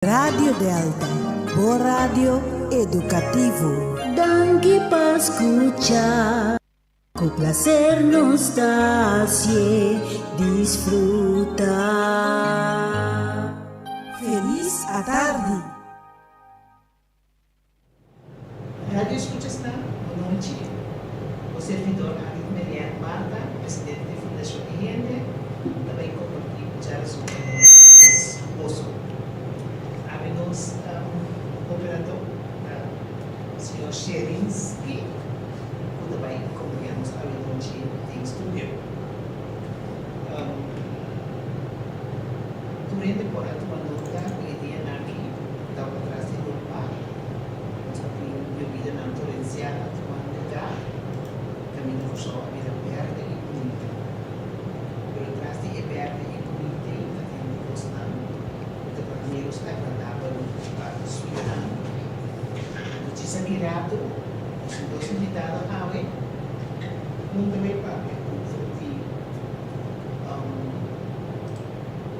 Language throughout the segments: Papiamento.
Radio Delta, bo radio edukativo. Danki pa skucha, ku plaser nos ta hasié disfruta. Felis atardi. Radio Escuchasnan, bonochi. Bo servidor Anit Merian Martha, presidente di Fundacion Mi Hende, ta bay comparti cu djarazon cu boso. Ami nos operador ta señor Sherinsky cu ta bay acompaña nos awenochi den studio. Tur hende por a tuma nota cu e dianan aki tabata tras di Europa. Nos a tin yobidanan torensial a tuma luga, kaminda Kòrsou a bira bèrdè i bunita. Pero tras di e bèrdè i bunita ei ta tin kosnan ku ta para ménos agradabel pa suidadano. Anto djis aki ratu nos tin dos invitado awe, un ta bai papia over di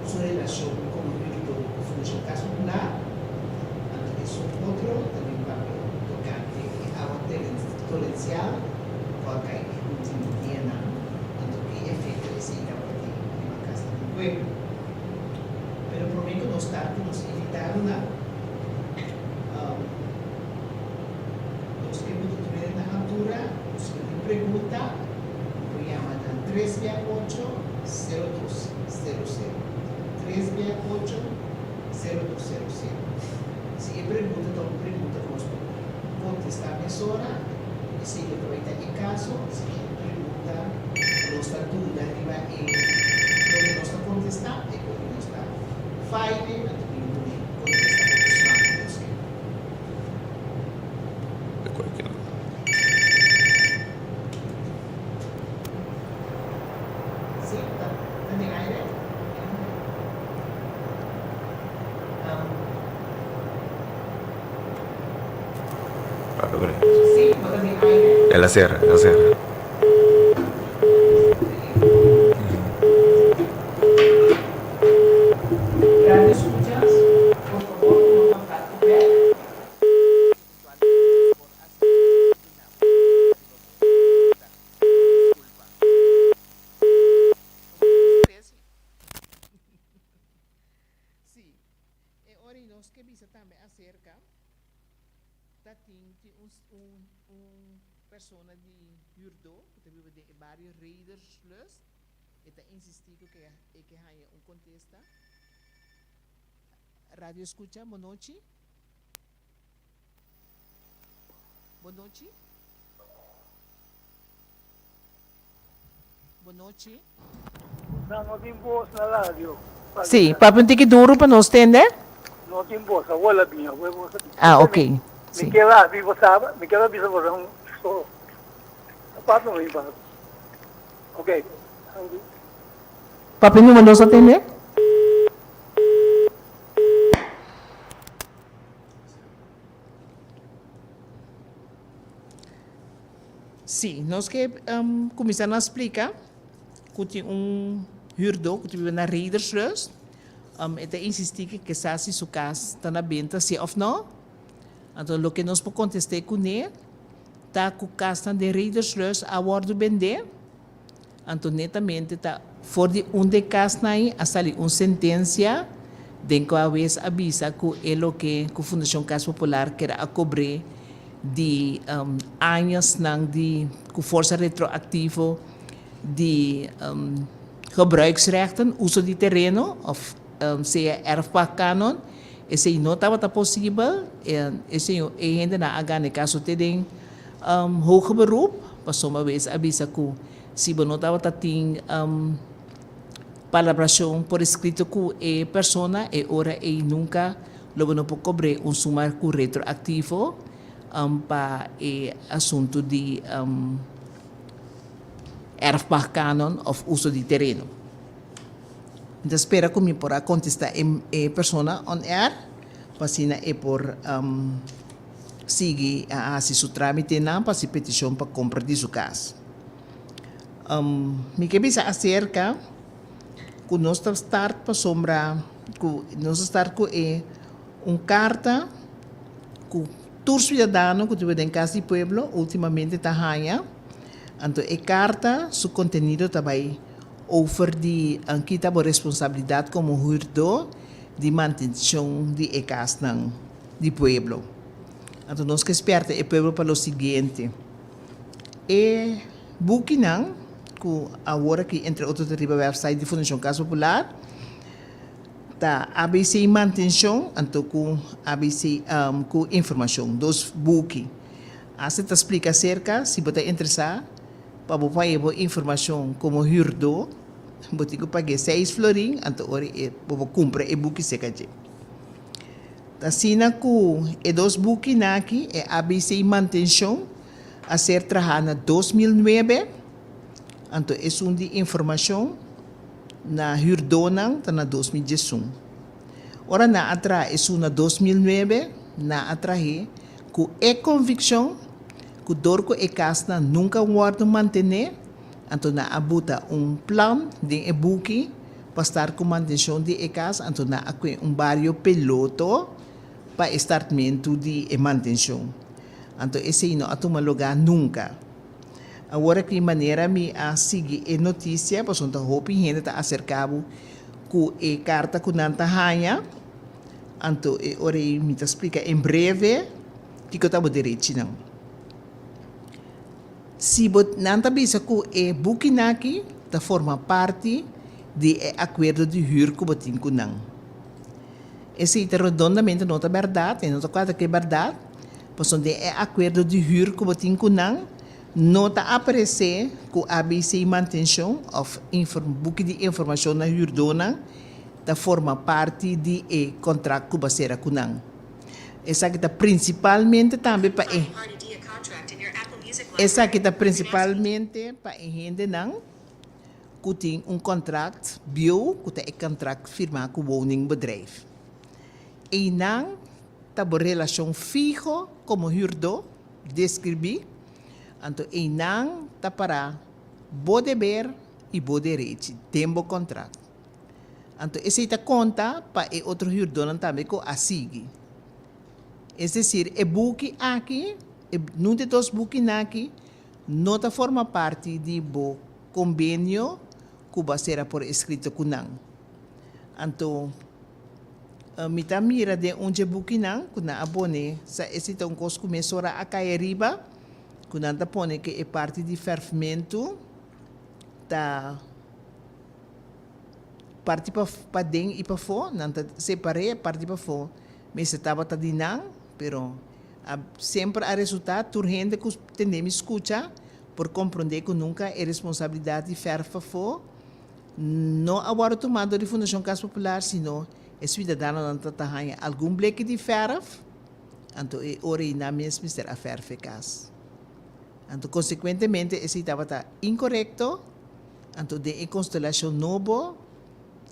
su relashon komo hürdó ku Fundashon Kas Popular. Anto esun otro ta bin papia tokante e awa torensial ku a kai e ultimo dianan, anto ki efekto esei tabata tin riba kasnan di pueblo. Pero promé ku nos start ku nos invitadonan, nos ke buta tur hende na altura ku si bo tin pregunta bo por yama na tres bia ocho, sero dos, sero sero, tres bia ocho. Sero dos sero sero. Si e pregunta ta un pregunta ku nos por kontestá mesora, esei lo ta bai ta e kaso. Si ta un pregunta ku nos ta duda riba e loke nos ta kontestá, e ora nos ta faile, anto bin pone kontesta otro smak ku nos ke. Sí, ta den aire. Sí, bo ta den aire. El a cera, el a cera. Radio escuchas, por favor tuma contacto bek. Eventualmente nos por asistí y duna bo riba bo pregunta. Disculpa. Sí, e ora y nos ke bisa tambe acerca ta tin tin un un un persona di huurdo cu ta biba den e bario Rederslust, e ta insisti cu ke e ke haya un contesta. Radio escucha, bonochi. Bonochi. Bonochi. No, no tin bos na radio. Sí, papia un tiki duro pa nos tende. No tin bos, awor la bin, awor bos a bin. Ah, ok. Mi kier a bi bo saba, mi kier a bisa bo un so. Apart no bin pa. Ok. Papia numa nos a tende. Sí, nos ke kuminsá na splika ku tin un hürdó ku ta biba na Redersluis. E ta insistí ku ke sa si su kas ta na benta sí òf nò. Anto loke nos por kontest'é kuné ta ku kasnan den Redersluis a wòrdu bendé. Anto netamente ta for di un de kasnan ei a sali un sentensia den kua wes a bisa ku e loke ku Fundashon Kas Popular keda a kobr'é di añasnan di ku forsa retroaktivo di gebruiksrechten, uso di tereno òf sea erfpachtkanon, esei no tabata posibel, esei e hendenan a gana e kaso te den hoger beroep, pasobra wes a bisa ku si bo no tabata tin palabrashon por eskrito ku e persona e ora ei nunka Lo bo no por cobr'é un suma cu retroactivo pa e asunto di erfpachtkanon of uso di tereno. Mi ta spera cu mi por a contesta e persona on air pa asina e por sigui a haci su tramitenan pa haci peticion pa compra di su cas. Mi ke bisa acerca cu nos ta start pasobra. Ku nos a start ku e Un karta ku tur siudadano ku ta biba den Kas di Pueblo ultimamente ta haña. Anto e karta su kontenido ta bai over di kita bo responsabilidat komo hürdó di mantenshon di e kasnan di pueblo. Anto nos ke spièrta e pueblo pa lo siguiente, e bukinan ku awor aki entre otro ta riba wèpsait di Fundashon Kas Popular, Ta ABC mantencion anto cu ABC cu informacion, dos buki. Asta ta splica acerca si bo ta interesa pa bo paye bo informacion como huurdo, bo tin cu pague seis florin anto ora e bo por cumpra e buki cerca dje. Ta asina cu e dos bukinan aki, e ABC mantencion a ser traha na 2009 anto esun di informacion, Na hürdónan ta na 2011. Ora nan a traha esun na 2009, nan a trah'é ku e konvikshon ku dor ku e kasnan nunka wòrdu mantené, anto nan a buta un plan den e buki pa start ku mantenshon di e kas, anto nan a kue un bario peloto pa e startmentu di e mantenshon. Anto esei no a tuma lugá nunka. Awor aki manera mi a sigui e notisia pasobra ta hopi hende ta aserka bo ku e karta ku nan ta haña, anto e ora ei mi ta splika en breve kiko ta bo derechinan. Si bo nan ta bisa ku e bukinan aki ta forma parti di e akuerdo di hür ku bo tin ku nan. Esei ta redondamente no ta bèrdat, e no ta kuadra ku e bèrdat. Pasobra den e akuerdo di hür ku bo tin ku nan, no ta aparesé ku ABC Mantenshon òf buki di informashon na hürdónan ta forma parti di e kontrakt ku bo a sera ku nan. Esaki ta prinsipalmente tambe pa e Esaki ta prinsipalmente pa e hendenan ku tin un kontrakt bieu ku ta e kontrakt firmá ku woningbedrijf. Einan Ta bo relashon fiho komo hürdó deskribí, anto einan ta pará bo deber i bo derechi den bo kontrakt. Anto esei ta konta pa e otro hürdónan tambe ku a sigui. Es desir, e buki aki, e nun di dos bukinan aki, no ta forma parti di bo kombenio ku bo a sera por eskrito ku nan. Anto. Mi ta mira den un dje bukinan ku nan a pone sa esei ta un kos ku mesora a kai ariba, ku nan ta pone ku e parti di fèrfmentu ta parti pa paden i pafó, nan ta separ'é parti pafó mester tabata di nan, pero a semper a resultá tur hende ku tende mi skucha por komprondé ku nunka e responsabilidat di fèrf pafó No a wòrdu tumá dor di Fundashon Kas Popular, sino e suidadanonan ta ta haña algun bleki di fèrf, anto e ora ei nan mes mester a fèrf e kas. Anto konsekuentemente esei tabata inkorekto, anto den e konstelashon nobo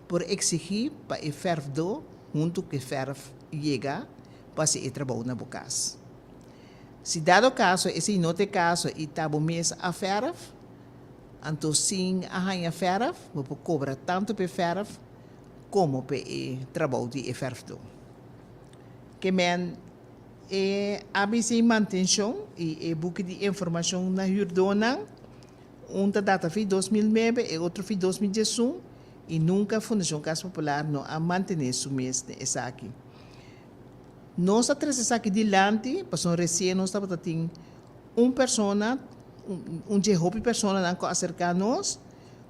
por eksigí pa e fèrfdó huntu ku e fèrf yega pa hasi e trabou na bo kas. Si dado kaso esei no ta e kaso i ta bo mes a fèrf, Anto sin a haña fèrf, bo por kobra tantu p'e fèrf komo p'e e trabou di e fèrfdó. Ke men e ABC Mantenshon i e buki di informashon na hürdónan, un ta data fi 2009, e otro fi 2011, i nunka Fundashon Kas Popular no a mantené su mes den esaki. Nos a trese esaki dilanti pasobra resien nos tabata tin un persona, un dje hopi personanan ku a aserká nos,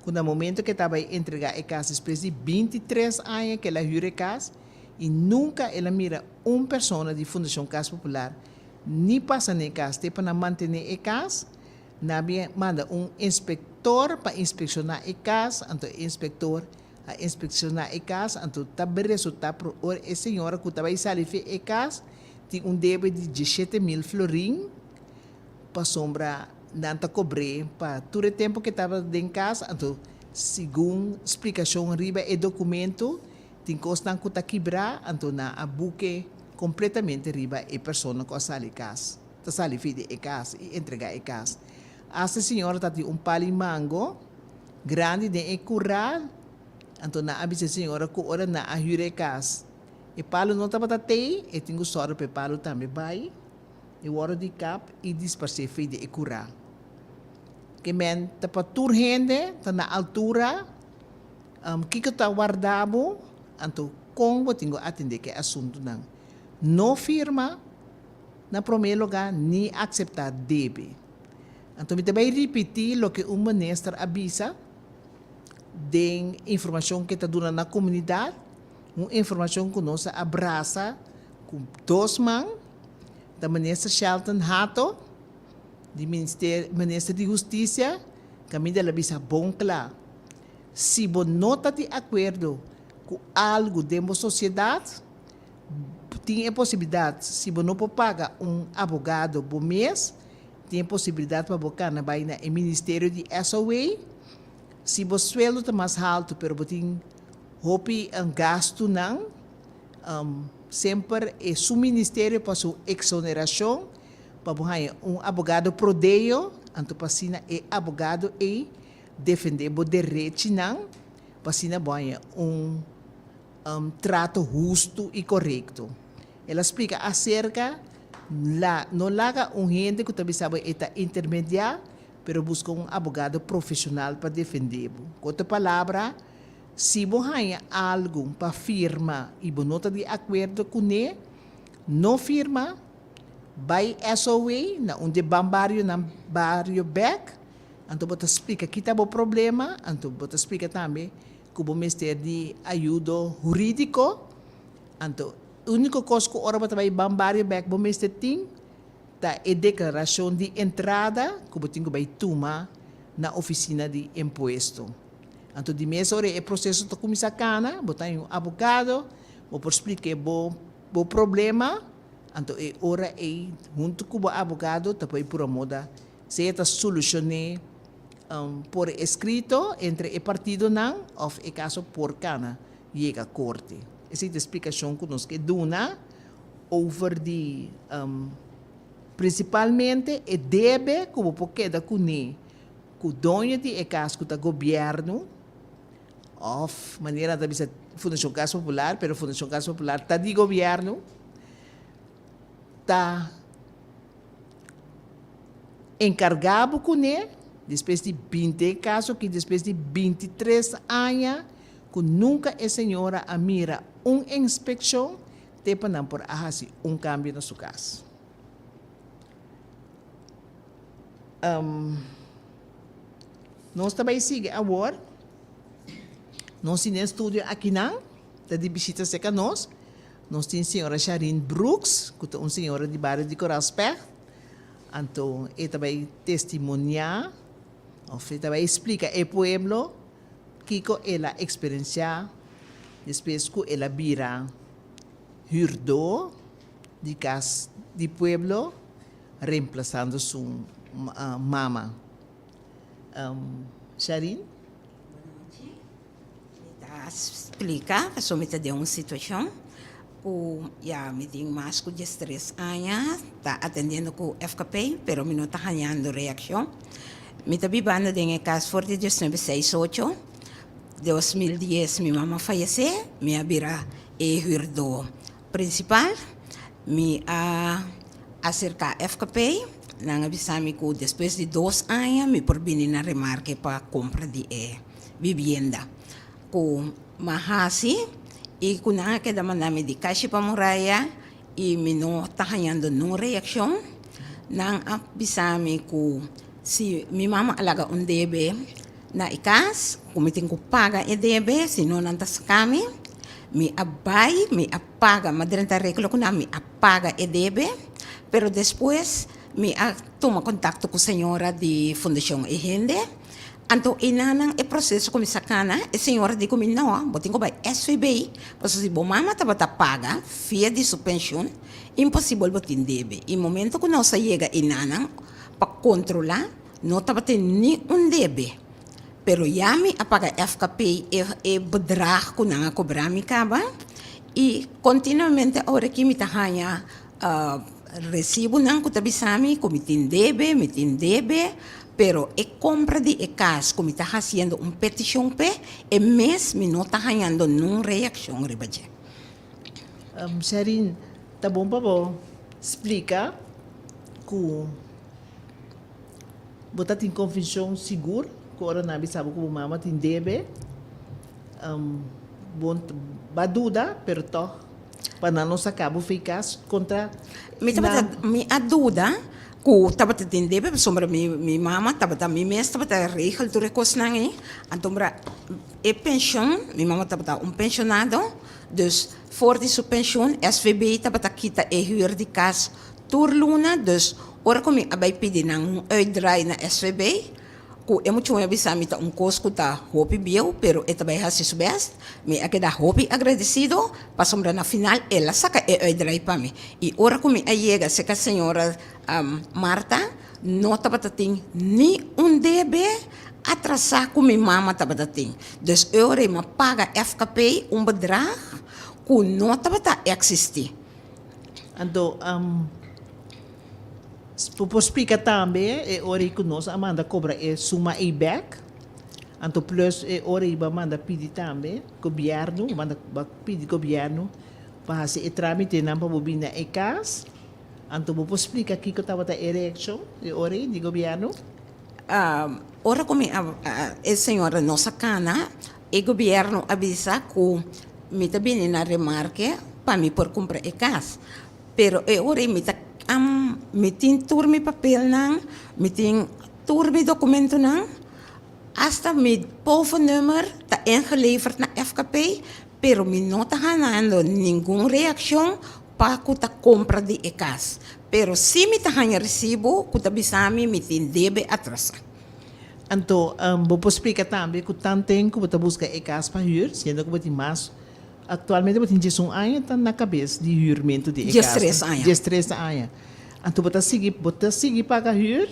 ku na momento ku e ta bai entregá e kas despues di 23 aña ku el a hür e kas i nunka el a mira un persona di Fundashon Kas Popular ni pasa na e kas te pa nan mantené e kas, nan a bin manda un inspektor pa inspekshoná e kas, anto e inspektor a inspekshoná e kas, anto ta resultá por ora e señora ku ta bai sali fi e kas tin un debe di 17,000 florin pasobra nan ta kobr'é pa tur e tempu ku e tabata den kas, anto segun splikashon riba e dokumento tin kosnan ku ta kibrá, anto nan a buke kompletamente riba e persona ku a sali kas, ta sali fi di e kas i entregá e kas. Asta e señora ta tin un pal'i mango grandi den e kurá, anto nan a bisa e señora ku ora nan a hür e kas. E palu no tabata tei, e tin ku sòru pa e palu tambe bai, e wòrdu di kap i disparsé fei di e kurá. Ke men ta pa tur hende ta na altura kiko ta warda bo, anto kon bo tin ku atendé ku e asuntunan. No firma na promé lugá ni akseptá debe. Anto mi ta bai ripití loke un minister a bisa den informashon ku e ta duna na komunidat, un informashon ku nos a abrasa ku dos man, ta minister Shelton Hato di Minister di Hustisia kaminda el a bisa bon kla, si bo no ta di akuerdo ku algu den bo sosiedat, tin e posibilidat, si bo no por paga un abogado bo mes, tin e posibilidat pa bo kana bai na e ministerio di SOA. Si bo sueldo ta mas haltu pero bo tin hopi gastunan, semper e su ministerio pa su exonerashon pa bo haña un abogado pro deo, anto pa asina e abogado ei defende bo derechinan, pa asina bo haña un trato hustu i korekto. El a splika aserka la no laga un hende ku ta bisa bo e ta intermediá, pero buska un abogado profeshonal pa defendé bo. Ku otro palabra, si bo haña algu pa firma i bo no ta di akuerdo kuné, no firma, bai SOA na un di e banbarionan bario bèk, anto bo ta splika ki ta bo problema, anto bo ta splika tambe ku bo mester di ayudo hurídiko, anto úniko kos ku ora bo ta bai ban bario bèk bo mester tin ta e deklarashon di entrada ku bo tin ku bai tuma na ofisina di impuesto. Anto di mes ora e proseso ta kuminsá kana, bo ta haña un abogado, bo por splik'é bo bo problema, anto e ora ei huntu ku bo abogado ta por pura moda sea ta solushon'é por eskrito entre e partidonan òf e kaso por kana yega korte. Esei ta e splikashon ku nos ke duna over di prinsipalmente e debe ku bo por keda kuné ku doño di e kas ku ta gobièrnu òf manera nan ta bisa Fundashon Kas Popular pero Fundashon Kas Popular ta di gobièrnu ta Enkargá bo kuné, despues di binti e kaso aki, despues di bintitres aña ku nunka e señora a mira un inspekshon te pa nan por a hasi un kambio na su kas. Nos ta bai sigui awor. Nos tin den studio akinan, ta di bishita serka nos. Nos tin señora Sharine Brooks, ku ta un señora di bario di Koral Specht. Anto e ta bai testimoniá òf e ta bai splika e pueblo kiko el a eksperensiá despues ku el a bira hürdó di kas di pueblo remplasando su mama. Sharine? Mi ta splika pasobra mi ta den un situashon ku ya mi tin mas ku diestres aña ta atendiendo ku FKP pero mi no ta hañando reakshon. Mi ta bibando den e kas for di diesnuebe seis ocho, 2010 mi mama fayesé, mi a bira e hürdó prinsipal. Mi a aserká FKP, nan a bisa mi ku despues di dos aña mi por bini na remarke pa kompra di e bibienda ku m'a hasi i ku nan a keda manda mi di kashi pa muraya i mi no ta hañando nun reakshon. Nan a bisa mi ku si mi mama a laga un debe na e kas ku mi tin ku paga e debe si no nan ta saka mi. Mi a bai mi a paga m'a drenta reglo ku nan mi a paga e debe pero despues mi a tuma kontakto ku señora di Fundashon E Hende. Anto enanan e proseso kuminsá kana, e señora di ku mi, No, bo tin ku bai SVB, pasobra si bo mama tabata paga via di su penshun, imposibel bo tin debe. I momento ku nos a yega enanan pa kontrolá, no tabatin ni un debe. Pero ya mi a paga FKP e e bedrag ku nan a kobra mi kaba, i kontinuamente ora ki mi ta haña Resibunan ku ta bisa mi ku mi tin debe, mi tin debe, pero e kompra di e kas ku mi ta hasiendo un petishon p'e, e mes mi no ta hañando nun reakshon riba dje. Sherin, ta bon pa bo splika ku bo ta tin konfinshon sigur ku ora nan a bisa bo ku bo mama tin debe, bo ba duda pero tòg pa nan no saka bo fei kas kontra Mi tabata, mi a duda ku tabata tin debe pasobra mi mi mama tabata mi mes tabata regel tur e kosnan ei, anto e penshon mi mama tabata un penshonado. Dus for di su pensioen SVB tabata kita e huur di cas tur luna, dus ora cu mi a bay pidi nan un uitdraai na SVB, cu e muchahoen a bisa mi ta un cos cu ta hopi bieu, pero e ta bay haci su best, mi a keda hopi agradecido, pasobra na final el a saca e uitdraai pa mi. Y ora cu mi a yega cerca señora Martha, no tabata tin ni un debe atrasá ku mi mama tabata tin. Dus e ora ei mi a paga FKP un bedrag ku no tabata eksistí. Anto, bo por splika tambe e ora ei ku nos a manda kobra e suma ei bèk? Anto plus e ora ei bo a manda pidi tambe gobièrnu, bo manda bo a pidi gobièrnu pa hasi e trámitenan pa bo bini na e kas. Anto bo por splika kiko tabata e reakshon e ora ei di gobièrnu? Ora ku mi a e señora nos a kana, e gobièrnu a bisa ku mi ta bini na remarke pa mi por kumpra e kas. Pero e ora ei mi ta mi tin tur mi papelnan, mi tin tur mi dokumentonan, asta mi povenummer ta ingeleverd na FKP, pero mi no ta hanando ningun reakshon Pa ku ta kompra di e kas. Pero si mi ta haña resibo ku ta bisa mi mi tin debe atrasá. Anto bo por splika tambe ku tanten ku bo ta buska e kas pa hür, siendo ku bo tin mas, aktualmente bo tin diesun aña ta na kabes di hürmentu di e kas. Diestres aña. Diestres aña. Anto bo ta sigui bo ta sigui paga hür?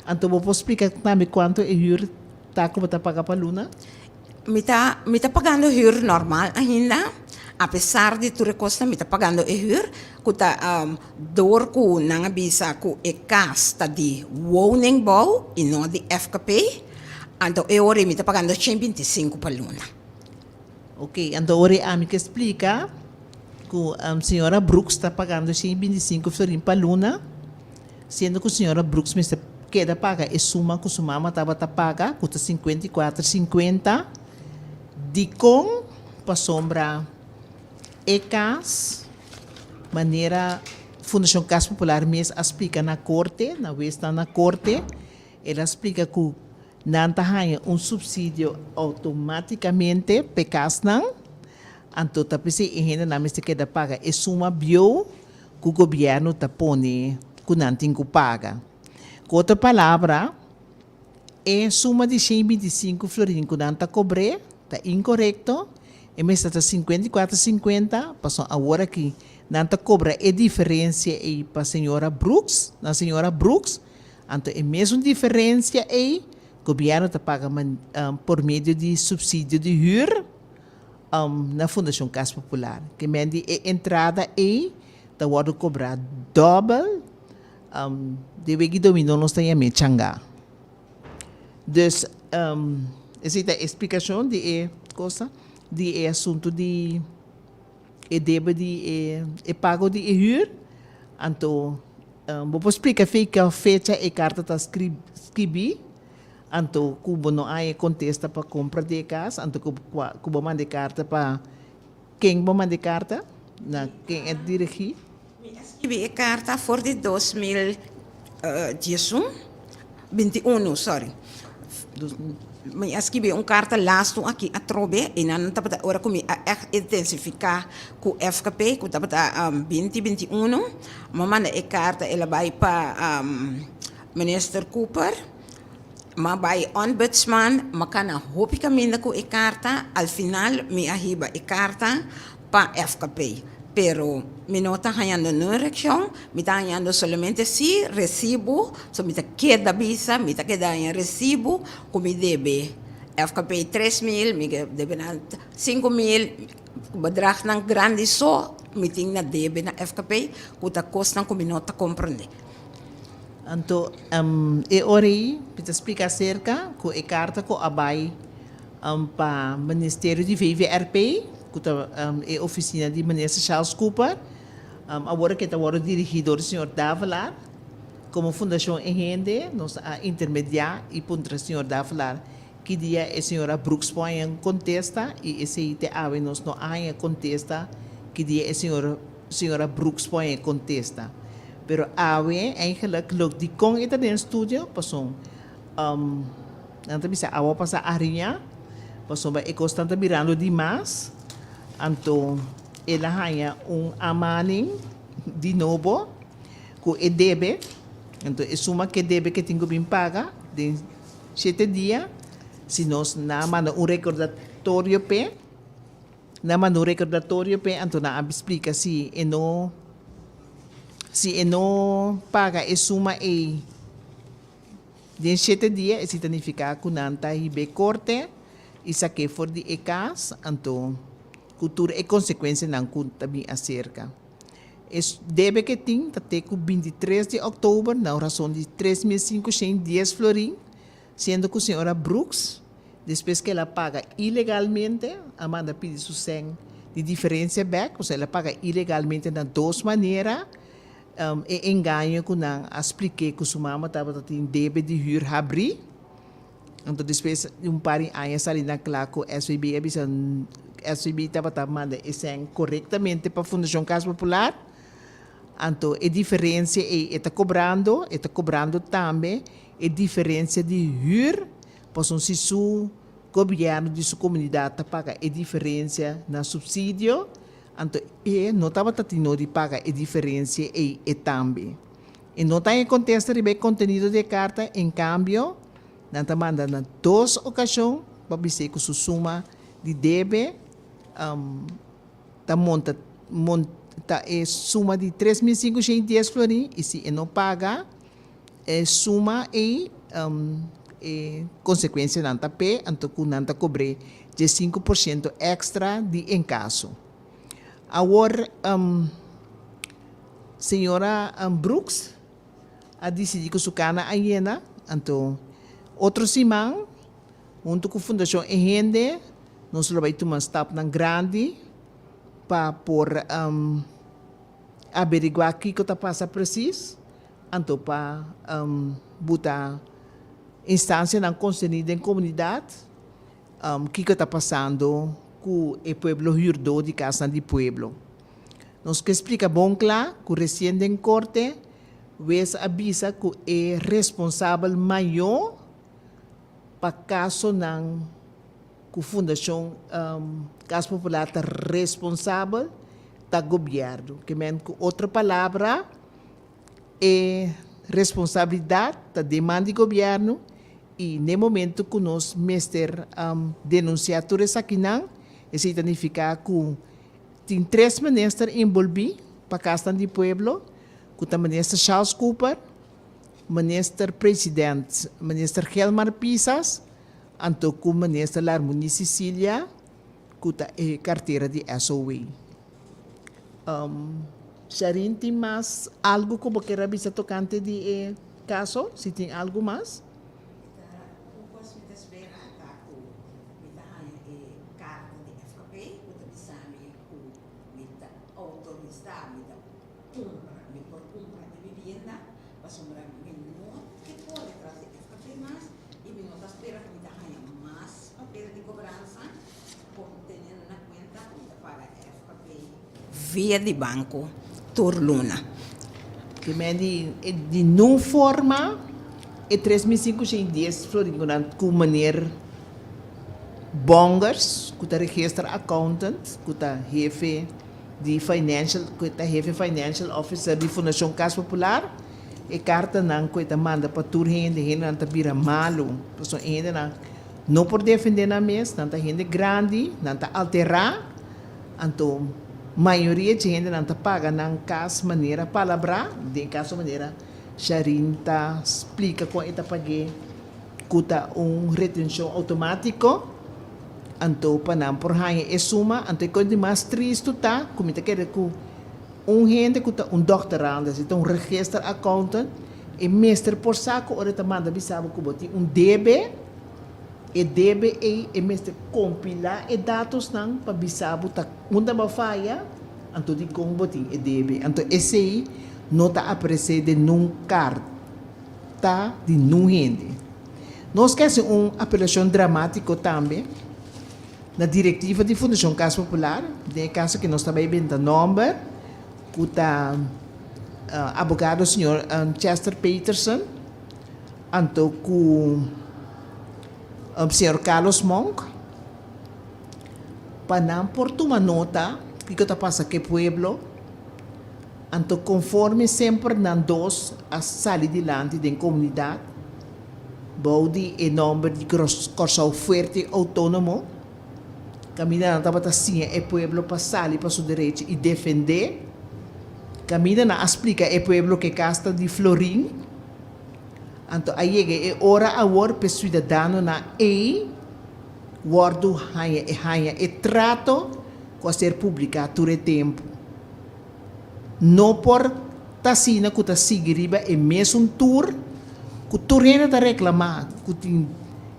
Anto bo por splika tambe kuantu e hür ta ku bo ta paga pa luna? Mi ta mi ta pagando hür normal ainda, apesar di tur e kosnan mi ta pagando e hür ku ta dor ku nan a bisa ku e kas ta di woningbouw i no di FKP, anto e ora ei mi ta pagando shen binti sinku pa luna. Oke, anto ora ei ami ke splika ku señora Brooks ta pagando shen binti sinku florin pa luna. Siendo ku señora Brooks mester keda paga e suma ku su mama tabata paga, ku ta 54 sinkuenta, dikon pasobra e kas, manera Fundashon Kas Popular mes a splika na korte, na wesnan na korte, el a splika ku nan ta haña un supsidio outomátikamente p'e kasnan, anto ta p'esei e hendenan mester keda paga e suma bieu ku gobièrnu ta pone ku nan tin ku paga. Ku otro palabra, e suma di 125 florin ku nan ta kobr'é ta inkorekto, e mester ta 54 sinkuenta, pasobra awor aki nan ta kobra e diferensia ei pa señora Brooks, na señora Brooks, anto e mesun diferensia ei gobièrnu ta paga por medio di supsidio di hür. Na Fundashon Kas Popular. Ke men di e entrada ei ta wòrdu kobrá dòbel, den wiki dominó nos ta yam'é changá. Dus esei ta e splikashon di e cosa, di e asuntu di e debe di e pago di e hür. Anto bo por splika fecha fecha e karta ta skibí. Anto ku bo no haña kontesta pa kompra di e kas, anto ku ku bo manda e karta pa ken bo manda e karta? Na ken e dirigí? Mi a skibi e karta for di 2011, 21, sorry. Mi a skibi un karta lastu aki atrobe i nan tabata ora ku mi a ègt intensifiká ku FKP ku tabata 20, 21, mi a manda e karta el a bai pa Minister Cooper. M'a bai Ombudsman, m'a kana hopi kaminda ku e karta, al final mi a hiba e karta pa FKP. Pero mi no ta hañando nun reakshon, mi ta hañando solamente si resibu, so mi ta keda bisa, mi ta keda haña resibu ku mi debe FKP 3000, mi debe nan 5000, bedragnan grandi so mi tin na debe na FKP ku ta kosnan ku mi no ta komprende. Anto e ora ei mi ta splika aserka ku e karta ku a bai pa Ministerio di VVRP. ku ta e ofisina di Minister Charles Cooper. Awor ke ta wòrdu dirigí dor di señor Davelaar. Komo Fundashon E Hende nos a intermediá i puntra señor Davelaar ki dia e señora Brooks por haña un kontesta i esei te awe nos no a haña kontesta ki dia e señor señora Brooks por haña kontesta. Pero awe eigenlijk lo dikon e ta den studio pasobra nan ta bisa awa pasa ariña pasobra e kosnan ta birando dimas anto el a haña un amaning di nobo ku e debe anto e suma ku e debe ku e tin ku bin paga den shete dia si nos na manda un rekordatorio p'e nan a manda un rekordatorio p'e anto nan a splika si e no si e no paga e suma ei den shete dia esei ta nifiká ku nan ta hib'é korte i sak'é for di e kas anto ku tur e konsekuensianan ku ta bin aserka. E debe ke tin ta te ku 23 di òktober na un rason di 3510 florin, siendo ku señora Brooks, despues ku el a paga ilegalmente, a manda pidi su sèn di diferensia bèk, osea el a paga ilegalmente na dos manera, e engaño ku nan a splik'é ku su mama tabata tin debe di hür habrí. Anto despues di un par di aña sali na kla ku SVB a bisa SVB tabata manda e sèn korektamente pa Fundashon Kas Popular. Anto e diferensia ei e ta kobrando, e ta kobrando tambe e diferensia di hür, pasobra si su gobièrnu di su komunidat ta paga e diferensia na supsidio, anto e no tabata tin no di paga e diferensia ei e tambe. E no ta e kontesta riba e kontenido di e karta, en kambio, nan ta manda na dos okashon pa bis'é ku su suma di debe ta monta ta e suma di 3510 florin i si e no paga e suma ei e konsekuensianan ta p'e anto ku nan ta kobr'é 15% èkstra di enkaso. Awor señora Brooks a disidí ku su kana a yena, anto otro siman huntu ku Fundashon E Hende nos lo bai tuma stapnan grandi pa por averiguá kiko ta pasa presis, anto pa buta instansianan konserní den komunidat Kiko ta pasando ku e pueblo hürdó di kasnan di pueblo? Nos ke splika bon kla ku resien den korte wes a bisa ku e responsabel mayó pa kasonan ku Fundashon Kas Popular ta responsabel ta gobièrnu. Ke men ku otro palabra e responsabilidat ta den man di gobièrnu I n'e momento ku nos mester denunsiá tur esakinan, esei ta nifiká ku tin tres minister enbolbí pa Kasnan di Pueblo, ku ta Minister Charles Cooper, Minister President Minister Gilmar Pisas, anto ku Minister Larmonie Cecilia ku ta e kartera di SOW. Sharin tin mas algu ku bo kier a bisa tokante di e kaso? Si tin algu mas? Mi ta un kos mi ta spera ta ku mi ta haña e karta di FKP ku ta bisa mi ku mi ta outorisá, mi ta kumpra, mi por kumpra e bibienda pasobra mi no ke kore tras di FKP mas i mi no ta spera ku mi ta haña mas papel di kobransa por teniendo na kuenta ku mi ta paga FKP via di banko tur luna. Ke men di di nun forma e 3510 florin ku nan ku meneer Bongers ku ta register accountant ku ta hefe di financial ku ta hefe financial officer di Fundashon Kas Popular e kartanan ku e ta manda pa tur hende hendenan ta bira malu pasobra e hendenan no por defende nan mes nan ta hende grandi nan ta altera. Anto mayoria dje hendenan ta paga nan kas manera palabrá, den kaso manera Sharin ta splika kon e ta pag'é ku ta un retenshon outomátiko, anto pa nan por haña e suma. Anto e kos di mas tristu ta ku mi ta kere ku un hende ku ta un dòkteranda, si ta un register accountant, e mester por sa ku ora e ta manda bisa bo ku bo tin un debe. E debe ei e mester kompilá e datosnan pa bisa bo ta unda bo a faya, anto dikon bo tin e debe. Anto esei no ta aparesé den nun karta di nun hende. Nos ke hasi un apelashon dramátiko tambe na direktiva di Fundashon Kas Popular, den e kaso ke nos ta bai benta nòmber ku ta abogado señor Chester Peterson, Anto ku señor Carlos Monk pa nan por tuma nota kiko ta pasa ku e pueblo, anto konforme semper nan dos a sali dilanti den komunidat bou di e nòmber di Kòrsou Fuerte Outónomo, kaminda nan tabata siña e pueblo pa sali pa su derecho i defendé, kaminda nan a splika e pueblo ku e kas ta di Florin. Anto a yega e ora awor p'e suidadanonan ei wòrdu haña e haña e trato ku a ser publiká tur e tempu. No por ta asina ku ta sigui riba e mesun tur ku tur hende ta reklamá ku tin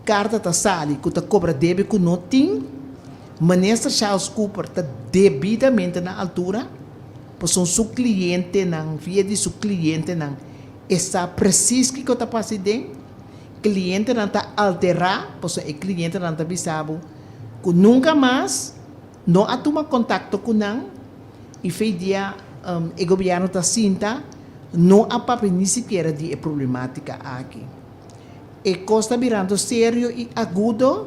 karta ta sali ku ta kobra debe ku no tin. Minister Charles Cooper ta debidamente na altura pasobra su klientenan via di su klientenan E sa presis kiko ta pasa ei den. Klientenan ta alterá, pasobra e klientenan ta bisa bo ku nunka mas no a tuma kontakto ku nan i fei dia e gobièrnu ta sinta no a papia ni sikiera di e problematika aki. E kos ta birando serio i agudo,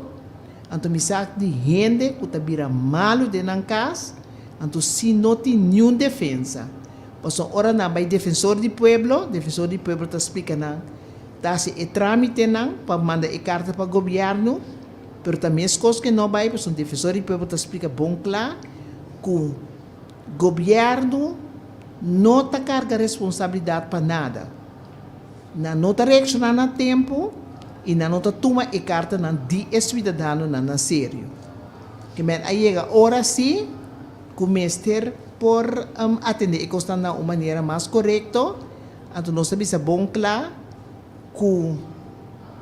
anto mi sa di hende ku ta bira malu den nan kas, anto si no tin niun defensa. Pasobra ora nan bai Defensor di Pueblo, Defensor di Pueblo ta splika nan, ta hasi e trámitenan pa manda e karta pa gobièrnu, pero ta meskos ke no bai pasobra Defensor di Pueblo ta splika bon kla ku gobièrnu no ta karga responsabilidat pa nada. Nan no ta reakshoná na tempu i nan no ta tuma e kartanan di e suidadanonan na serio. Ke men a yega ora si. Ku mester por atendé e kosnan na un manera mas korekto, anto nos ta bisa bon kla ku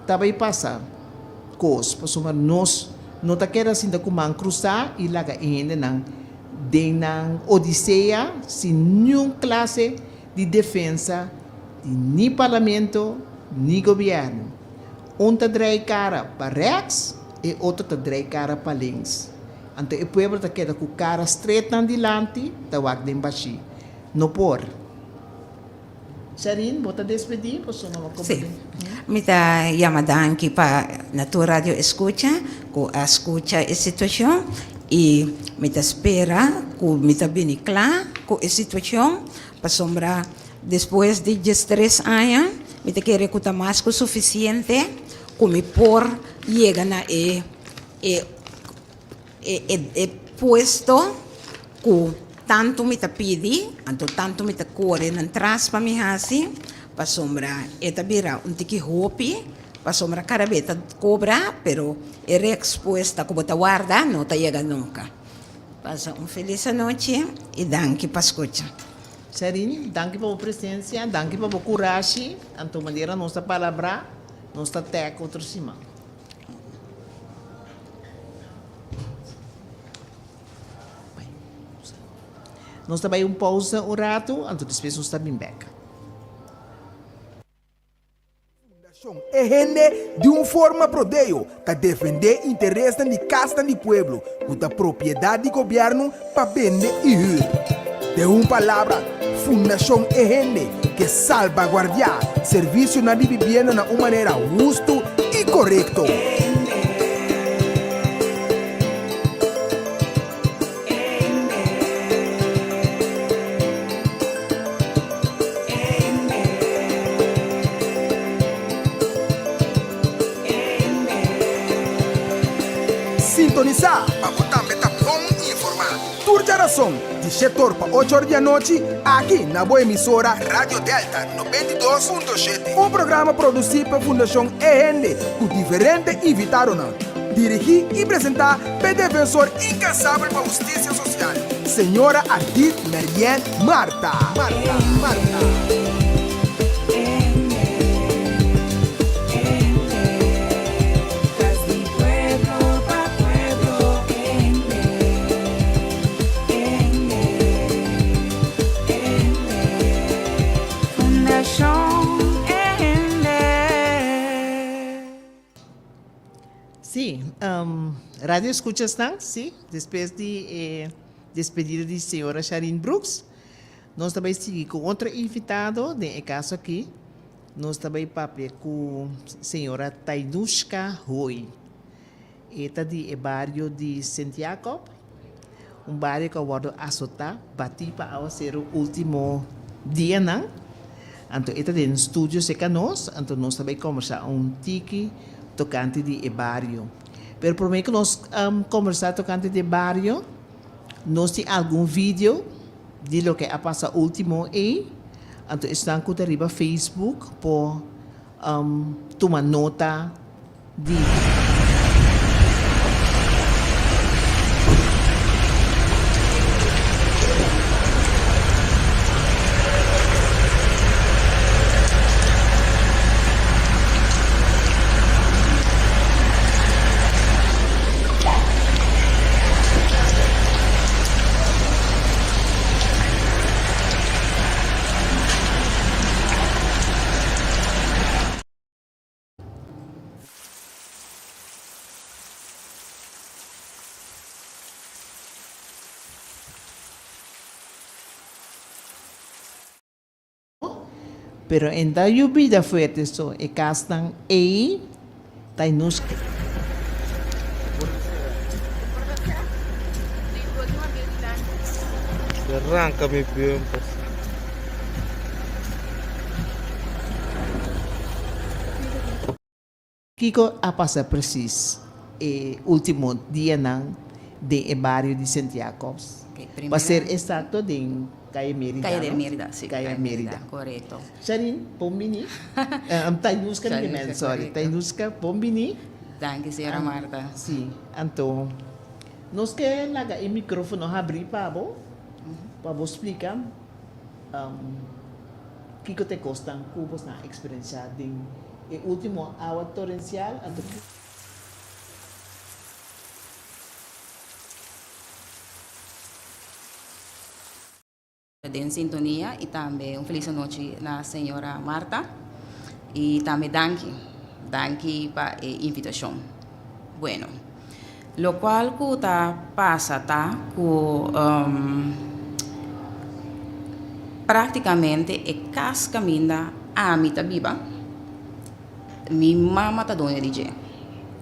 ta bai pasa kos, pasobra nos no ta keda sinta ku man krusá i laga e hendenan den nan odisea sin niun klase di defensa di ni parlamento ni gobièrnu. Un ta drei kara pa rèks, e otro ta drei kara pa links. Anto e pueblo ta keda ku kara stret nan dilanti, ta wak den bashí. No por. Sharin, bo ta despedí pasobra bo Sí. Mi ta yama danki pa na tur radio eskucha ku a skucha e situashon i mi ta spera ku mi ta bini kla ku e situashon pasobra despues di diestres aña mi ta kere ku ta mas ku sufisiente ku mi por yega na e E e puesto ku tantu mi ta pidi, anto tantu mi ta kore nan tras pa mi hasi, pasobra e ta bira un tiki hopi, pasobra kada bes ta kobra, pero e respuesta ku bo ta warda no ta yega nunka. Pasa un felis anochi i danki pa skucha. Sharin, danki pa bo presensia, danki pa bo kurashi, anto manera nos ta palabrá, nos ta tèk otro siman. Nos ta bai un pausa un ratu, anto despues nos ta bin bek. Fundashon E Hende di un forma prodeo ta defendé interesnan di kasnan di pueblo ku ta propiedat di gobièrnu pa bende i hür. Den un palabra, Fundashon E Hende ke salbaguardiá servisionan di bibienda na un manera hustu i korekto. Sintonisá pa bo tambe ta bon informá. Tur djarason di shetor pa ocho or di anochi aki na bo emisora Radio Delta 92.7. Un programa produsí pa Fundashon E Hende ku diferente invitadonan. Dirigí i presentá p'e defensor inkansabel pa hustisia sosial, señora Ardith Merien Martha. Martha. Martha. Sí, radio escuchasnan, sí, despues di e despedida di señora Sharine Brooks, nos ta bay sigui cu otro invitado, den e caso aki nos ta bay papia cu señora Tainushka Hooi. E ta di e bario di Sint Jacob, un bario cu a wordo azota, bati pa awaceru ultimo dianan. Anto e ta den studio cerca nos, anto nos ta bay combersa un tiki tocante di e bario. Pero prome cu nos combersa tocante di e bario, nos tin algun video di loke a pasa ultimo ey, anto esnan cu ta riba Facebook por tuma nota di. Pero en ta yubida fuerte so e casnan ey ta nos. Ranka mi bumper. Kiko a pasa precies e ultimo dianan den e bario di Sint Jacobs? Pa ser exacto den Calle Merida, Calle no? Merida, si. Calle Merida. Correcto. Sharin, bon bini. Tainuska mi men, sorry. Tainuska, bon bini. Danki, señora Marta. Si, anto nos ke laga e microfono habri pa bo, pa bo splica kiko ta e kosnan ku bosnan a eksperensiá den e último awa torensial, anto Den sintonia y tambe un feliz anochi na señora Marta y tambe danki, danki pa e invitacion. Bueno, locual cu ta pasa ta cu practicamente e cas caminda ami ta biba, Mi mama ta doño di dje.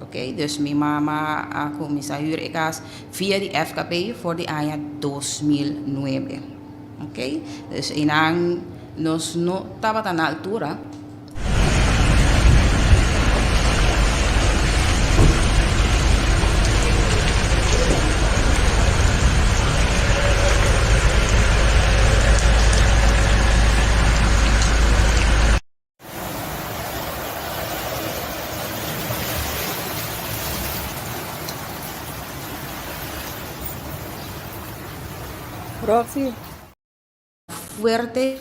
Ok, dus mi mama a kuminsá hür e kas via di FKP for di aña 2009. Ok, dus einan nos no tabata na altura. Roxy. Fuerte.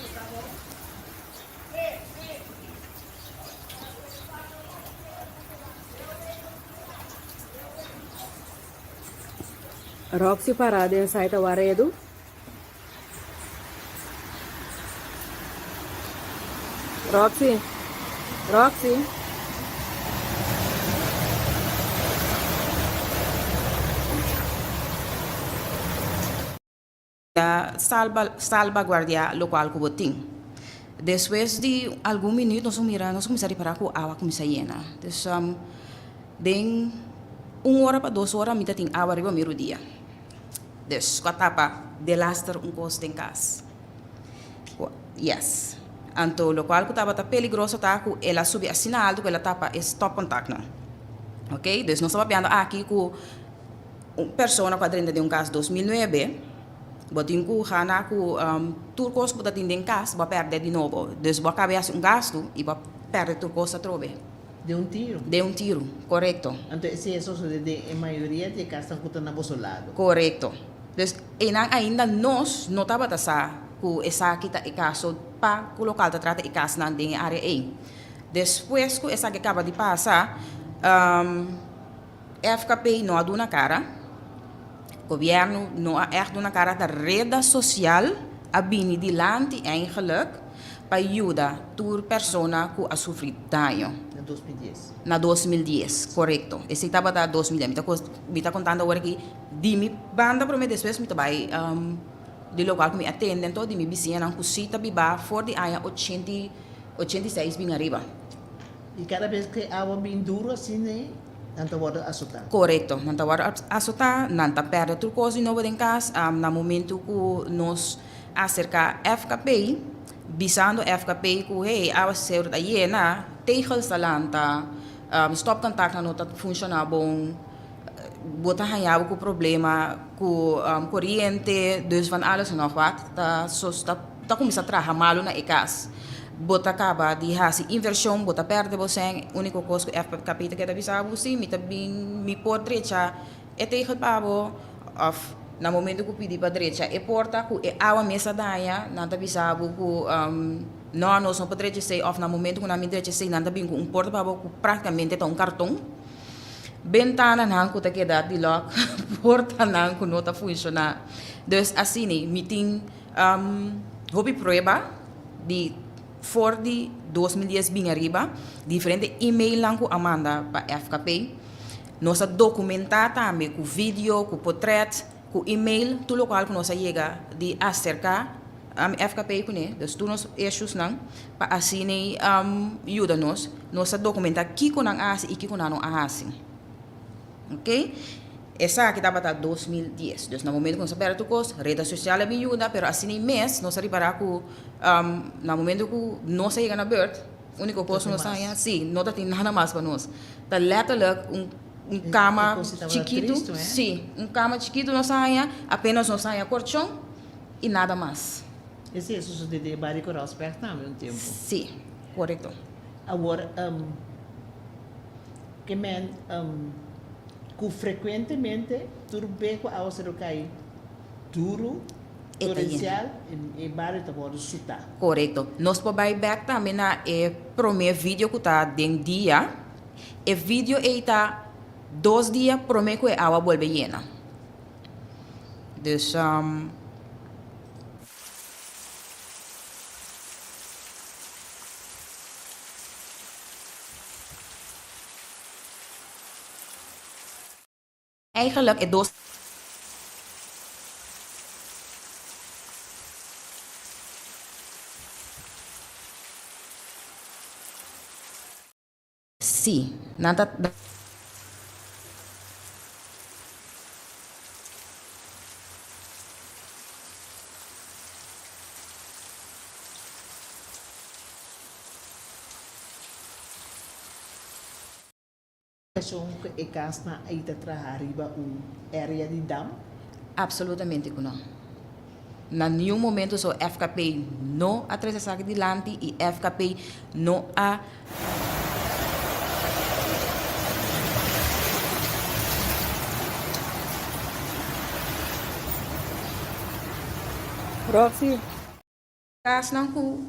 Roxy pará den saita waredu. Roxy, Roxy. Salba salbaguardiá lokual ku bo tin. Despues di algun minüt nos a mira nos a kuminsá ripará ku awa a kuminsá yena. Dus den un ora pa dos ora mi ta tin awa riba mi rudia. Dus ku a tapa delaster un kos den kas. Yes. Anto lokual ku tabata peligroso ta ku el a subi asina altu ku el a tapa e stopcontactnan. Ok, dus nos ta papiando aki ku un persona ku a drenta den un kas 2009, bo tin ku gana ku tur kos ku bo ta tin den kas bo a pèrdè di nobo. Dus bo a kaba di hasi un gastu i bo a pèrdè tur kos atrobe. Den un tiru. Den un tiru, korekto. Anto esei a sosode den e mayoria di e kasnan ku ta na boso lado. Korekto. Dus einan ainda nos no tabata sa ku esaki ta e kaso pa ku lokal ta trata e kasnan den e área ei. Despues ku esaki kaba di pasa, FKP no a duna kara, gobièrnu no a ègt duna kara, ta reda sosial a bini dilanti eigenlijk. pa yuda tur persona ku a sufri daño. Na 2010. Na 2010, korekto. Esei tabata 2010. Mi ta mi ta kontando awor aki di mi banda promé, despues mi ta bai di lokual ku mi a tende anto di mi bisiñanan ku sí ta biba for di aña 86 bin ariba. I kada bes ku e awa bin duru asina ei, nan ta wòrdu asotá. Korekto, nan ta wòrdu asotá, nan ta pèrdè tur kos di nobo den kas. Na momentu ku nos aserká FKP, bisando FKP ku hey, awa seru ta yena, tegels ta lanta, stòpkontaktnan no ta funshoná bon, bo ta haña bo ku problema ku koriente, dus van alles en nog wat ta ta kuminsá traha malu na e kas. Bo ta kaba di hasi invershon, bo ta pèrdè bo sèn, úniko kos ku FKP ta keda bisa bo, si mi ta bin mi por drecha e tegel pa bo òf na momentu ku pidi pa drecha e porta ku e awa mes a daña, nan ta bisa bo ku nò nos no por drecha esei òf na momentu ku nan bin drecha esei nan ta bin ku un porta pa bo ku práktikamente ta un karton. Bentananan ku ta keda di lòk, portanan ku no ta funshoná. Dus asina mi tin hopi prueba di for di 2010 bin ariba, diferente emailnan ku a manda pa FKP. Nos a dokumentá tambe ku video, ku potrèt, ku email, tur lokual ku nos a yega di aserká FKP kuné, dus tur nos issuesnan, pa asina yuda nos. Nos a dokumentá kiko nan a hasi i kiko nan no a hasi. Oké? Esaki tabata 2010. Dus na momento ku nos a bèrdè tur kos, reda sosial a bin yuda, pero asina mes nos a ripará ku na momento ku nos a yega na bèrt, úniko kos ku nos a haña, sí, no ta tin nada mas pa nos. Ta lèterlik un kama chikitu, sí, un kama chikitu nos a haña, apenas nos a haña korchon. I nada mas. Esei a sosodé den e bario Koraalsberg tambe un tempu. Sí, korekto. Awor, ke men ku frekuentemente tur be ku awaseru kai duru, torensial, e bario ta wòrdu sutá. Korekto. Nos por bai bèk tambe na e promé video ku ta den dia. E video ei ta dos dia promé ku e awa bolbe yena. Dus. Eigenlijk e dos. Sí, nan ta. Shon ku e kasnan ei ta traha riba un area di dam? Absolutamente ku no. Na niun momento so FKP no a trese esaki dilanti i FKP no a. Roxy. Kasnan ku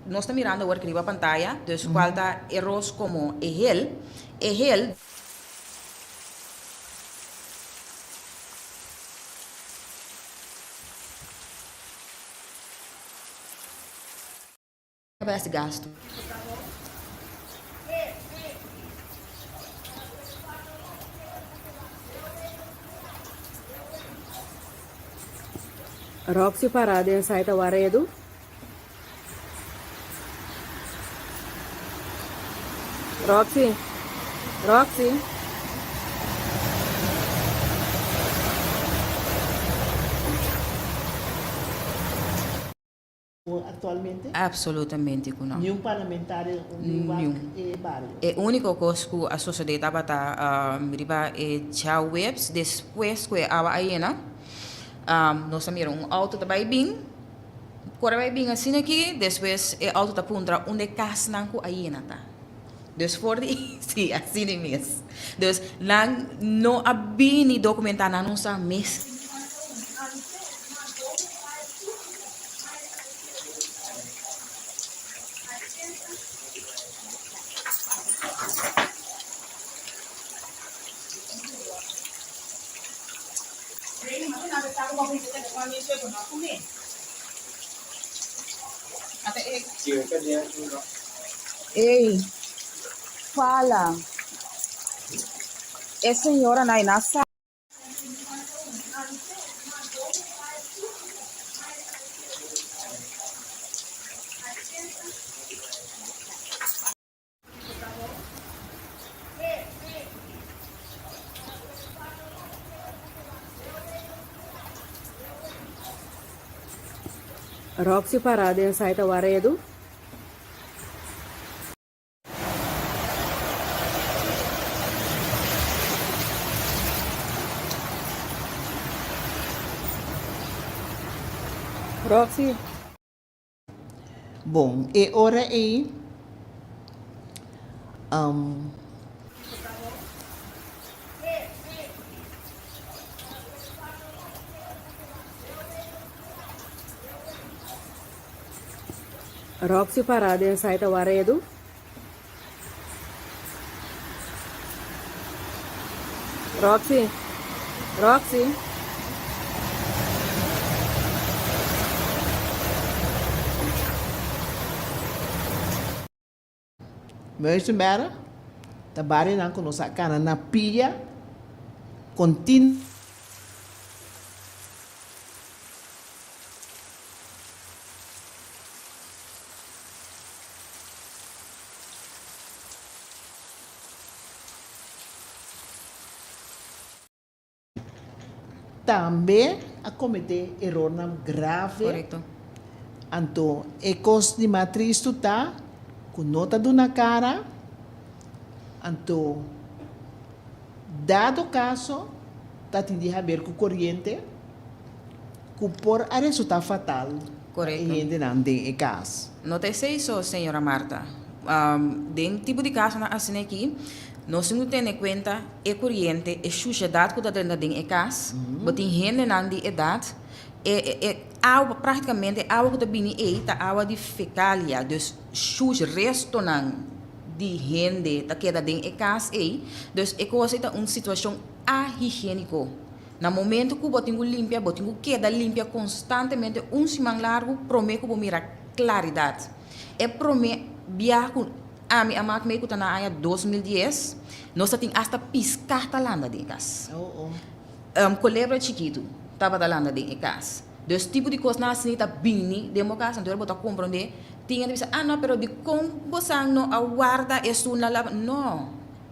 nos ta mirando awor riba pantaya, dus kual ta e ros komo e hel, e hel. Best gastu. Roxy pará den saita waredu. Roxy, Roxy. Actualmente? Absolutamente cu no. Niun parlamentario un di wak e bario? E unico cos cu a sosode tabata riba e djaweps despues cu e awa a yena, nos a mira un auto ta bay bin, core bay bin asina aki, despues e auto ta puntra unda e casnan cu a yena ta. Dus for di, si, asina mes. Dus nan no a bini documenta, nan no sa mes. Ey, fala. E señora na na sa. Roxy pará den saita waredu. Roxy. Bon, e ora ei, um. Roxy pará den saita waredu. Roxy. Roxy. Muizenberg ta barionan ku nos a kana na pia kontin. Tambe a kometé erornan grave. Korekto. Anto e kos di mas tristu ta ku no ta duna kara. Anto dado kaso ta tin di haber ku koriente ku por a resultá fatal pa e Korekto. hendenan den e kas. No ta esei so, señora Marta. Den tipo di kasonan asina aki, nos tin ku tene kuenta e koriente, e shushedat ku ta drenta den e kas, bo tin hendenan di edat, e e awa, praktikamente e awa ku ta bini ei ta awa di fekalia, dus shush, restonan di hende ta keda den e kas ei, dus e kos ei ta un situashon ahigieniko. Na momento ku bo tin ku limpia, bo tin ku keda limpia konstantemente un siman largu promé ku bo mira klaridat. E promé biaha ku ami a mak mei ku ta na aña 2010, nos ta tin asta piská ta landa den e kas. Kolebra chikitu tabata landa den e kas. Dus tipo di kosnan asina ta bini den bo kas, anto bo ta komprondé. Tin hende ta bisa, ah no, pero dikon bosan no a warda esun na laba? No.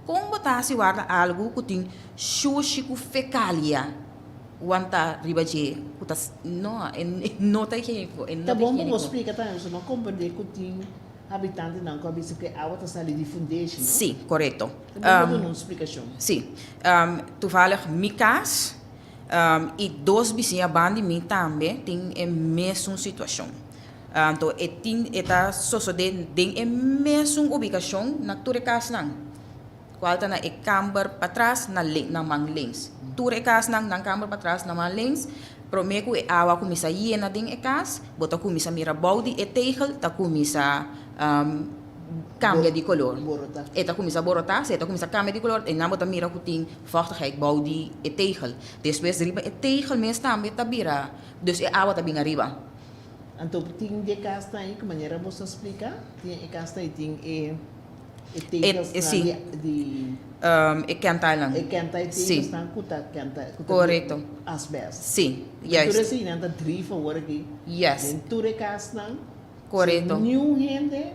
Kon bo ta hasi warda algu ku tin shushi ku fekalia wanta riba dje ku ta no e no ta higieniko e no Ta ta bon pa bo higieniko. splika tambe pasobra mi a komprende ku tin habitantenan ku a bisa ku e awa ta sali di fundeshi no? Si, korekto. Ta bon pa duna un splikashon. Si. Toevallig mi kas i dos bisiña ban di mi tambe tin e mesun situashon. Anto e tin e ta sosodé den e mesun ubikashon na tur e kasnan, kual ta na e kamber patras na na man links. Tur e kasnan nan kamber patras na man links, promé ku e awa kuminsá yena den e kas, bo ta kuminsá mira bou di e tegel ta kuminsá kambia di kolor. E ta kuminsá borotá, si e ta kuminsá kambia di kolor, einan bo ta mira ku tin vochtigheid bou di e tegel. Despues riba e tegel mes tambe ta bira, dus e awa ta bin ariba. Anto tin di e kasnan ei, ku manera bo sa splika, tin e kasnan ei tin e e tegelsnan di di E kentainan. E kentai tegelsnan ku ta kenta ku ta Korekto. asbest. Si, juist. Tur eseinan ta drif awor aki. Yes. Den tur e kasnan. Korekto. Si niun hende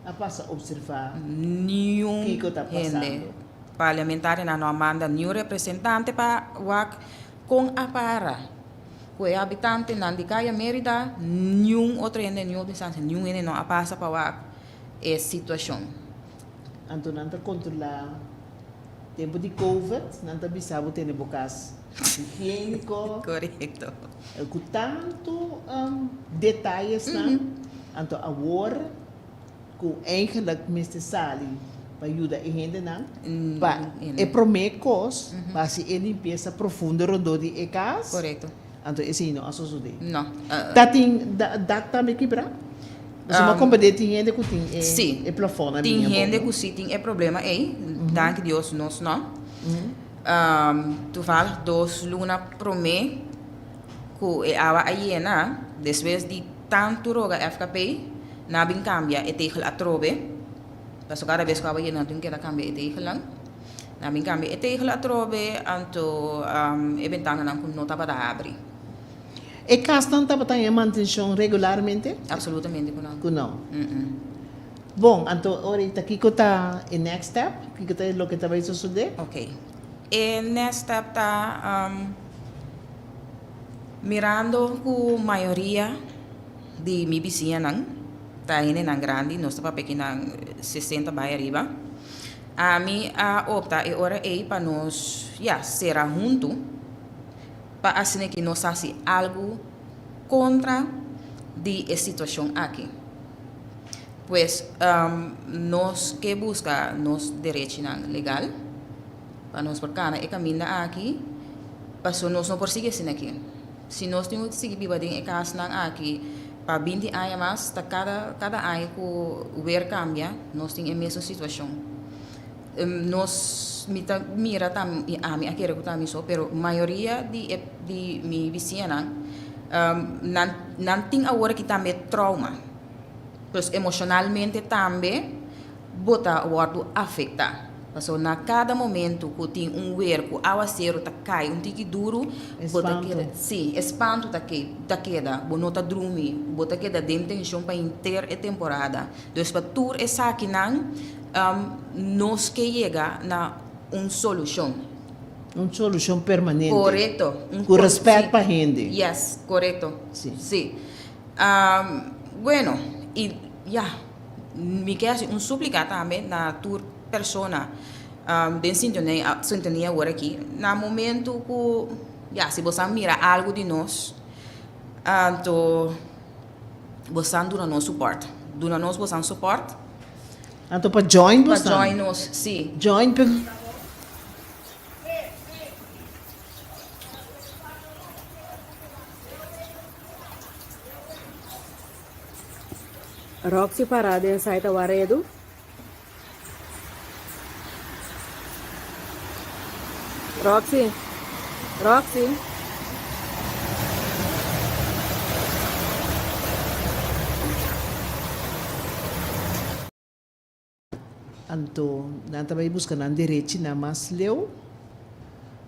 a pasa observa Niun kiko ta hende. pasando. Parlamentarionan no a manda niun representante pa wak kon a para. Ku e habitantenan di Kaya Mérida, niun otro hende, niun otro instansia, niun hende no a pasa pa wak e situashon. Anto nan ta kontrolá tempu di covid, nan ta bisa bo tene bo kas higiéniko. Korekto. Ku tantu detayesnan, anto awor ku eigenlijk mester sali pa yuda e hendenan pa e prome kos pa hasi e limpiesa profundo rondó di e kas. Korekto. Anto esei no a sosodé. No. Ta tin dak tambe kibrá? Pasobra mi a komprendé tin hende ku tin e Sí. e plafòn a Tin biña hende bon, ku no? sí tin e problema ei. Danki Dios nos no. Toevallig dos luna promé ku e awa a yena, despues di tantu roga FKP. Nan a bin kambia e tegel atrobe, paso kada bes ku awa yena nan tin keda kambia e tegelnan. Nan a bin kambia e tegel atrobe, anto e bentananan ku no tabata habri. E kasnan tabata haña mantenshon regularmente? Absolutamente ku no. Ku no. Bon, anto ora i ta kiko ta e next step? Kiko ta loke ta bai sosodé? Ok. E next step ta mirando ku mayoria di mi bisiñanan ta hendenan grandi, nos ta papia kinan sesenta bai ariba, ami a opta e ora ei pa nos, ya, sera huntu pa asina ki nos hasi algu kontra di e situashon aki. Pues, nos ke buska nos derechinan legal pa nos por kana e kaminda aki, pasobra nos no por sigui asina aki. Si nos tin ku sigui biba den e kasnan aki pa binti aña mas, ta kada kada aña ku wer kambia, nos tin e mesun situashon. Nos, mi ta mira ta ami a kere ku ta ami so, pero mayoria di e di mi bisiñanan, nan nan tin awor aki tambe trauma. Pues emocionalmente tambe bo ta wordo afecta. Pasobra na cada momento cu tin un weer cu awacero ta cay un tiki duro, bo ta keda, si, e spanto ta ta keda, bo no ta drumi, bo ta keda den tension pa henter e temporada. Dus pa tur esakinan nos ke yega na un solucion. Un solucion permanente. Corecto. Cu respet pa hende. Yes, corecto. Si. Si. Bueno, y ya, mi ke haci un suplica tambe na tur persona den sintonia awor aki, na momento cu, ya, si boso a mira algo di nos, anto boso a duna nos support, duna nos boso support. Anto pa join boso? Pa join nos, si. Join pa. Roxy pará den sai ta waredu. Roxy, Roxy. Anto nan ta bai buska nan derechinan mas leu.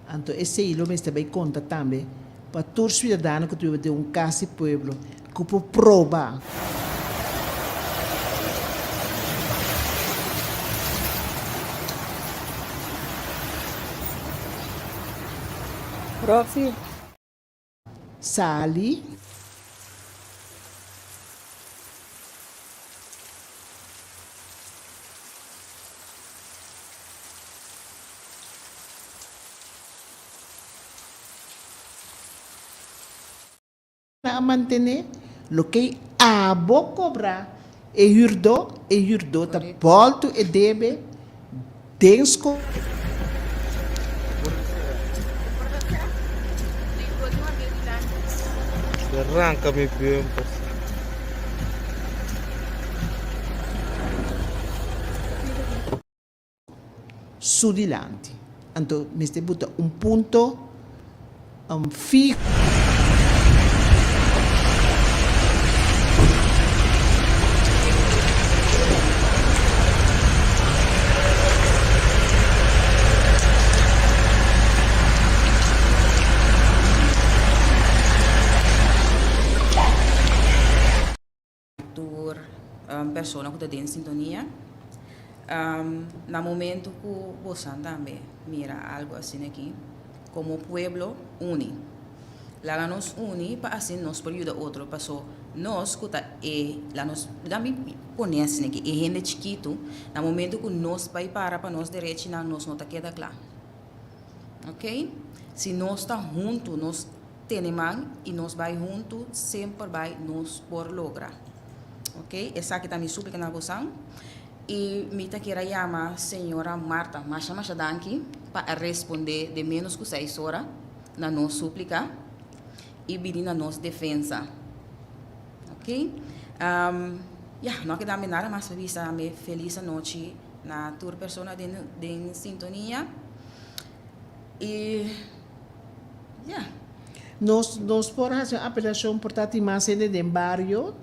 Anto esei lo mester bai konta tambe pa tur siudadano ku ta biba den un kas di pueblo ku por proba. Roxy. Sali. A mantené loke abo kobra e hürdó, e hürdó ta bòltu e debe den sko. Ranka mi bumper. Su dilanti. Anto mester buta un punto fiho. Tur persona ku ta den sintonia. Na momento ku bosan tambe mira algu asina aki, komo pueblo uni. Laga nos uni pa asina nos por yuda otro paso nos ku ta e, laga nos, laga mi pone asina aki, e hende chikitu, na momento ku nos bai para pa nos derechinan nos no ta keda kla. Ok, si nos ta huntu nos tene man y nos bay huntu semper bay nos por logra. Ok, esaki ta mi suplica na bosan y mi ta kier a yama señora Marta masha masha danki pa a responde den menos cu seis ora na nos suplica y bini na nos defensa. Ok, ya no a keda mi nada mas pa bisa mi feliz anochi. Na tur persona den den sintonia y ya. Nos nos por haci un apelacion por ta tin mas hende den bario.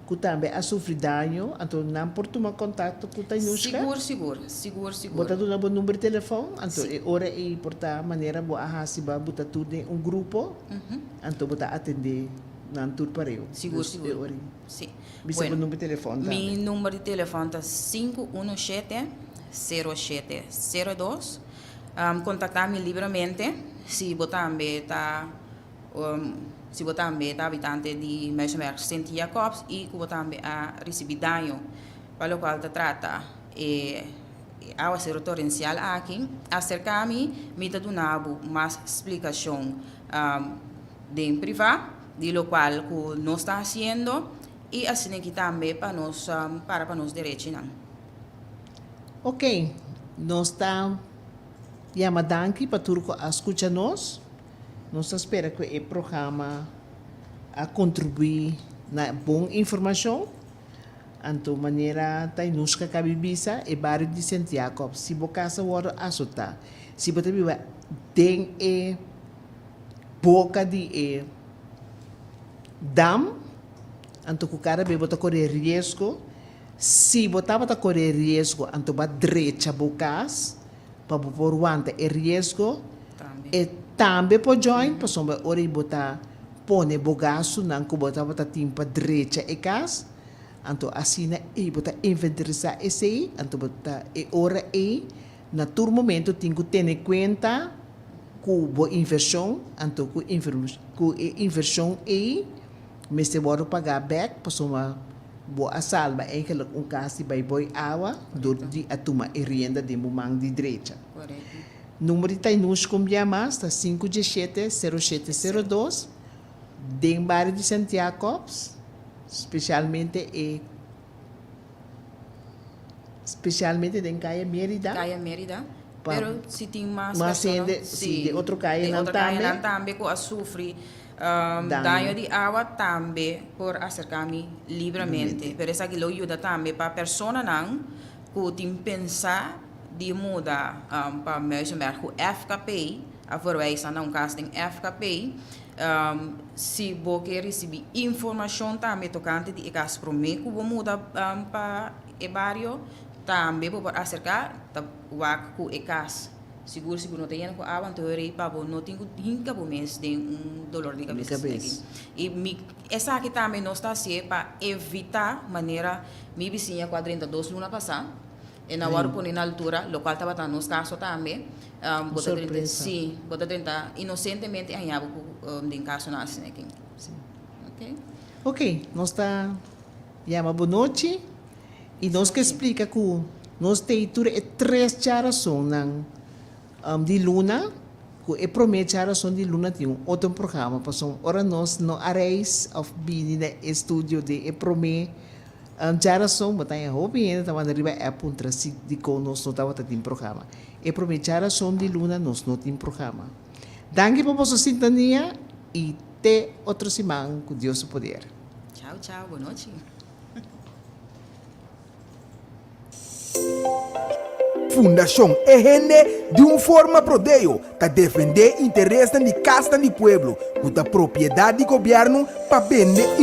ku tambe a sufri daño, anto nan por tuma kontakto ku Tainushka? Sigur, sigur, sigur, sigur. Bo ta duna bo number di telefòn, anto e ora ei por ta manera bo a hasi bo a buta tur den un grupo, anto bo ta atendé nan tur pareu. Sigur, Dus e sigur. ora ei. Si. Bisa bo Bueno, number di telefòn tambe. mi number di telefòn ta sinku unu shete, sero shete, sero dos. Kontaktá mi libremente si bo tambe ta. Si bo tambe ta habitante di Muizenberg, Sint Jacobs y cu bo tambe a ricibi daño pa locual ta trata e awacero torencial aki, acerca mi, mi ta duna bo mas splicacion den priva di locual cu nos ta haciendo y asina aki tambe pa nos para pa nos derechinan. Ok, nos ta yama danki pa tur cu a scucha nos. Nos ta spera ku e programa a kontribuí na bon informashon. Anto manera Tainushka kabi bisa, e bario di Sint Jacob, si bo kas a wòrdu asotá, si bo ta biba den e boka di e dam, anto ku kada bes bo ta kore riesgo. Si bo tabata kore riesgo, anto bo a drecha bo kas pa bo por wanta e riesgo. E tambe por join pasobra ora bo ta pone bo gastunan ku bo tabata tin pa drecha e kas, anto asina ei bo ta inventarisá esei, anto bo ta e ora ei na tur momento tin ku tene kuenta ku bo invershon, anto ku ku e invershon ei mester wòrdu pagá bèk pasobra bo a salba eigenlijk un kas di bai boi awa dor di a tuma e rienda den bo man di drecha. Number di Tainush kon bia mas ta sinku diesshete, sero shete, sero dos, den bario di Sint Jacobs, spesialmente e spesialmente den Kaya Merida. Kaya Merida, Pa pero si tin mas mas persona, hende, si, si, den otro den kayanan otro tambe. kayanan tambe ku a sufri Daño. daño di awa tambe por aserká mi libremente. Libremente. Pero esaki lo yuda tambe pa personanan ku tin pensá di muda pa Muizenberg ku FKP a verwijs na un kas den FKP. Si bo ke risibí informashon tambe tokante di e kas promé ku bo muda pa e bario, tambe bo por aserká ta wak ku e kas sigur sigur no ta yena ku awa anto rei pa bo no tin ku hinka bo mes den un dolor di kabes asina aki. I mi esaki tambe nos ta hasié pa evitá manera mi bisiña ku a drenta dos luna pasá. E na wòrdu pone na altura, lokual tabata nos kaso tambe. Bo ta drenta, sí, bo ta drenta inosentemente haña bo ku den kasonan asina aki. Sí. Ok. Ok, nos ta yama bo nochi i nos ke splika ku nos tei tur e tres djarasonnan di luna, ku e promé djarason di luna tin un otro programa, pasobra ora nos no a reis òf bini na e studio den e promé Djarason bo ta haña hopi hende ta manda riba app puntra si dikon nos no tabata tin programa. E prome djarason di luna nos no tin programa. Danki pa boso sintonia y te otro siman cu Dios su poder. Chao chao, bon nochi. Fundashon E Hende di un forma prodeo ta defendé interesnan di kasnan di pueblo ku ta propiedat di gobièrnu pa bende i.